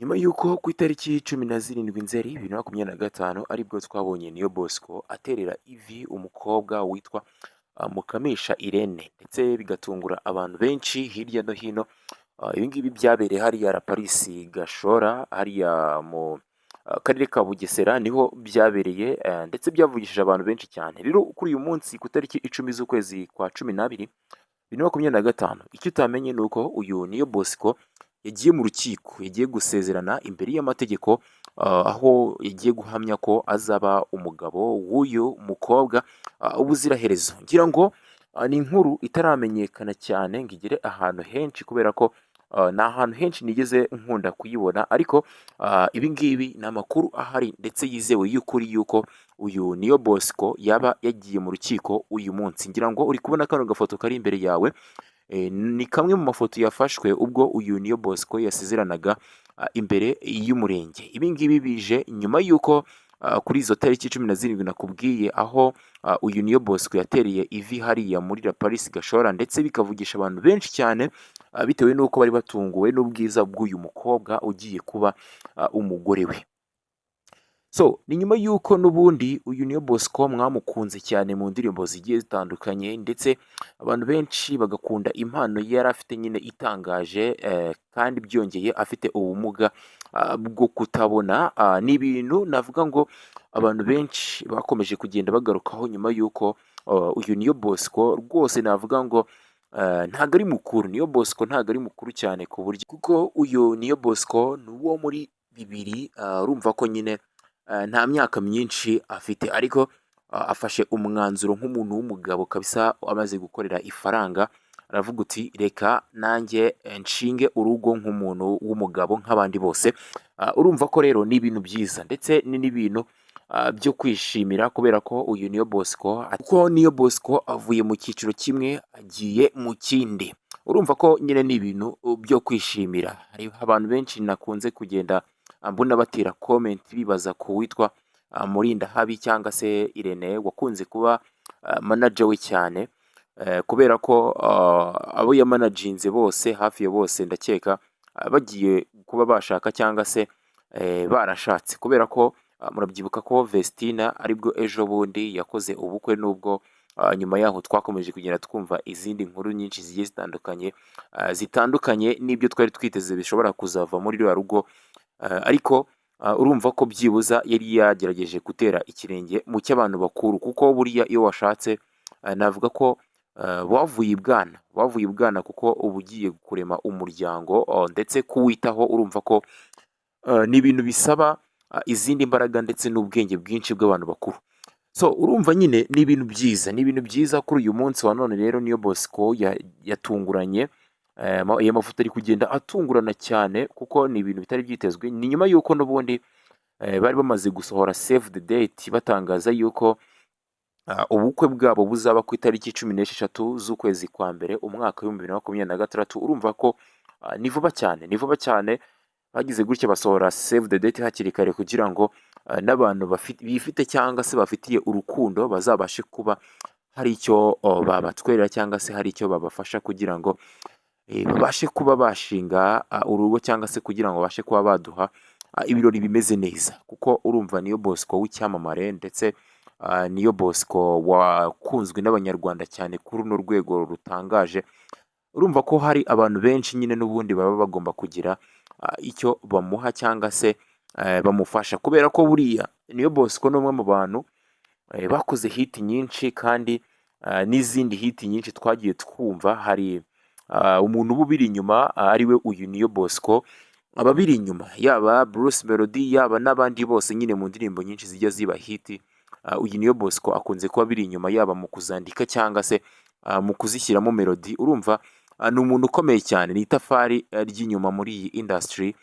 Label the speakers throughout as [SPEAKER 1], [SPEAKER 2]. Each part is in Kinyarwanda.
[SPEAKER 1] Nyuma y'uko ku itariki 17 Nzeri 2025 aribwo twabonye Niyo Bosco aterera ivi umukobwa witwa Mukamisha Irene, ndetse bigatungura abantu benshi hirya no hino. Ibi ngibi byabereye hariya La Palisse Gashora, hariya mu karere ka Bugesera niho byabereye, ndetse byavugishije abantu benshi cyane. Rero kuri uyu munsi ku itariki 10 z'ukwezi kwa 12 2025, icyo utamenye ni uko uyu Niyo Bosco yagiye mu rukiko, yagiye gusezerana imbere y'amategeko, aho yagiye guhamya ko azaba umugabo w'uyu mukobwa ubuziraherezo. Ngira ngo ni inkuru itaramenyekana cyane ngo igere ahantu henshi, kubera ko ni ahantu henshi nigeze nkunda kuyibona, ariko ibi ngibi ni amakuru ahari ndetse yizewe y'ukuri y'uko uyu Niyo Bosco yaba yagiye mu rukiko uyu munsi. Ngira ngo uri kubona kano gafoto kari imbere yawe. Ni kamwe mu mafoto yafashwe ubwo uyu Niyo Bosco yasezeranaga imbere y'umurenge. Ibi ngibi bije nyuma y'uko kuri izo tariki 17 nakubwiye, aho uyu Niyo Bosco yatereye ivi hariya muri La Palisse Gashora, ndetse bikavugisha abantu benshi cyane, bitewe n'uko bari batunguwe n'ubwiza bw'uyu mukobwa ugiye kuba umugore we. So ni nyuma y'uko n'ubundi uyu Niyo Bosco mwamukunze cyane mu ndirimbo zigiye zitandukanye, ndetse abantu benshi bagakunda impano yari afite nyine itangaje, kandi byongeye afite ubumuga bwo kutabona. Ni ibintu navuga ngo abantu benshi bakomeje kugenda bagarukaho nyuma y'uko uyu Niyo Bosco rwose navuga ngo ntabwo ari mukuru. Niyo Bosco ntabwo ari mukuru cyane ku buryo, kuko uyu Niyo Bosco ni uwo muri 2000, urumva ko nyine nta myaka myinshi afite, ariko afashe umwanzuro nk'umuntu w'umugabo kabisa amaze gukorera ifaranga, aravuga uti: "Reka nanjye nshinge urugo nk'umuntu w'umugabo nk'abandi bose." Urumva ko rero ni ibintu byiza, ndetse ni n'ibintu byo kwishimira, kubera ko uyu Niyo Bosco, kuko Niyo Bosco avuye mu cyiciro kimwe agiye mu kindi. Urumva ko nyine ni ibintu byo kwishimira. Hari abantu benshi nakunze kugenda mbona batera comment bibaza ku witwa Murindahabi cyangwa se Irene wakunze kuba manager we cyane, kubera ko abo yamanaginze bose, hafi ya bose ndakeka bagiye kuba bashaka cyangwa se barashatse, kubera ko murabyibuka ko Vestina aribwo ejo bundi yakoze ubukwe, nubwo nyuma yaho twakomeje kugenda twumva izindi nkuru nyinshi zigiye zitandukanye, zitandukanye n'ibyo twari twiteze bishobora kuzava muri ruriya rugo, ariko urumva ko byibuza yari yagerageje gutera ikirenge mu cy'abantu bakuru, kuko buriya iyo washatse navuga ko wavuye ibwana, wavuye ibwana, kuko uba ugiye kurema umuryango ndetse kuwitaho urumva ko ni ibintu bisaba izindi mbaraga ndetse n'ubwenge bwinshi bw'abantu bakuru. So urumva nyine ni ibintu byiza, ni ibintu byiza. Kuri uyu munsi wa none rero Niyo Bosco yatunguranye. Aya mafoto ari kugenda atungurana cyane kuko ni ibintu bitari byitezwe. Ni nyuma y'uko n'ubundi bari bamaze gusohora save the date, batangaza y'uko ubukwe bwabo buzaba ku itariki 16 z'ukwezi kwa mbere umwaka w'2026. Urumva ko ni vuba cyane, ni vuba cyane. Bagize gutya basohora save the date hakiri kare kugira ngo n'abantu bifite cyangwa se bafitiye urukundo bazabashe kuba hari icyo babatwerera cyangwa se hari icyo babafasha kugira ngo babashe kuba bashinga urugo, cyangwa se kugira ngo babashe kuba baduha ibirori bimeze neza, kuko urumva Niyo Bosco w'icyamamare, ndetse Niyo Bosco wakunzwe n'Abanyarwanda cyane kuri runo rwego rutangaje. Urumva ko hari abantu benshi nyine n'ubundi baba bagomba kugira icyo bamuha cyangwa se bamufasha, kubera ko buriya Niyo Bosco ni umwe mu bantu bakoze hit nyinshi, kandi n'izindi hit nyinshi twagiye twumva hari umuntu uba ubiri inyuma, ariwe uyu Niyo Bosco aba abiri inyuma, yaba Bruce Melody, yaba n'abandi bose nyine mu ndirimbo nyinshi zijya ziba hit, uyu Niyo Bosco akunze kuba abiri inyuma, yaba mu kuzandika cyangwa se mu kuzishyiramo melody. Urumva ni umuntu ukomeye cyane, ni itafari ry'inyuma muri iyi industry.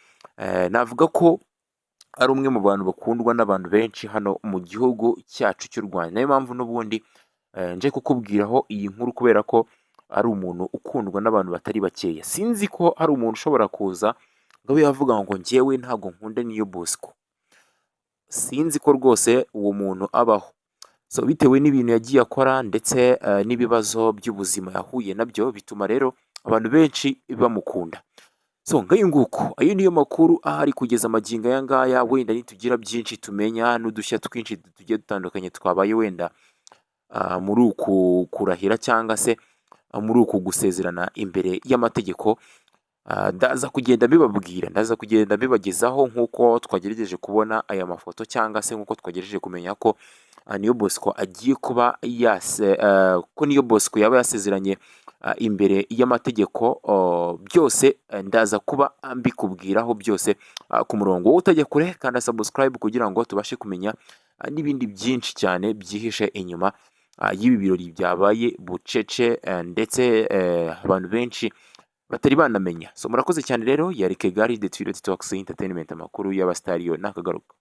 [SPEAKER 1] Navuga ko ari umwe mu bantu bakundwa n'abantu benshi hano mu gihugu cyacu cy'u Rwanda. Niyo mpamvu n'ubundi nje kukubwiraho iyi nkuru, kubera ko ari umuntu ukundwa n'abantu batari bakeya. Sinzi ko hari umuntu ushobora kuza ngo abe yavuga ngo: "Njyewe ntabwo nkunda Niyo Bosco." Sinzi ko rwose uwo muntu abaho. So bitewe n'ibintu yagiye akora ndetse n'ibibazo by'ubuzima yahuye nabyo, bituma rero abantu benshi bamukunda. So ngayo nguko, ayo niyo makuru ahari kugeza amagingo aya ngaya. Wenda nitugira byinshi tumenya n'udushya twinshi tugiye dutandukanye twabaye wenda muri uku kurahira cyangwa se muri uku gusezerana imbere y'amategeko, ndaza kugenda mbibabwira, ndaza kugenda mbibagezaho nk'uko twagerageje kubona aya mafoto cyangwa se nk'uko twagerageje kumenya ko Niyo Bosco agiye kuba yase ko Niyo Bosco yaba yasezeranye imbere y'amategeko. Byose ndaza kuba mbikubwiraho byose ku murongo. Wowe utajya kure, kanda subscribe kugira ngo tubashe kumenya n'ibindi byinshi cyane byihishe inyuma y'ibi birori byabaye bucece ndetse abantu benshi batari banamenya. So murakoze cyane rero, yari Kigali The Toilet Talks Entertainment, amakuru y'abasitariyo n'akagaruka.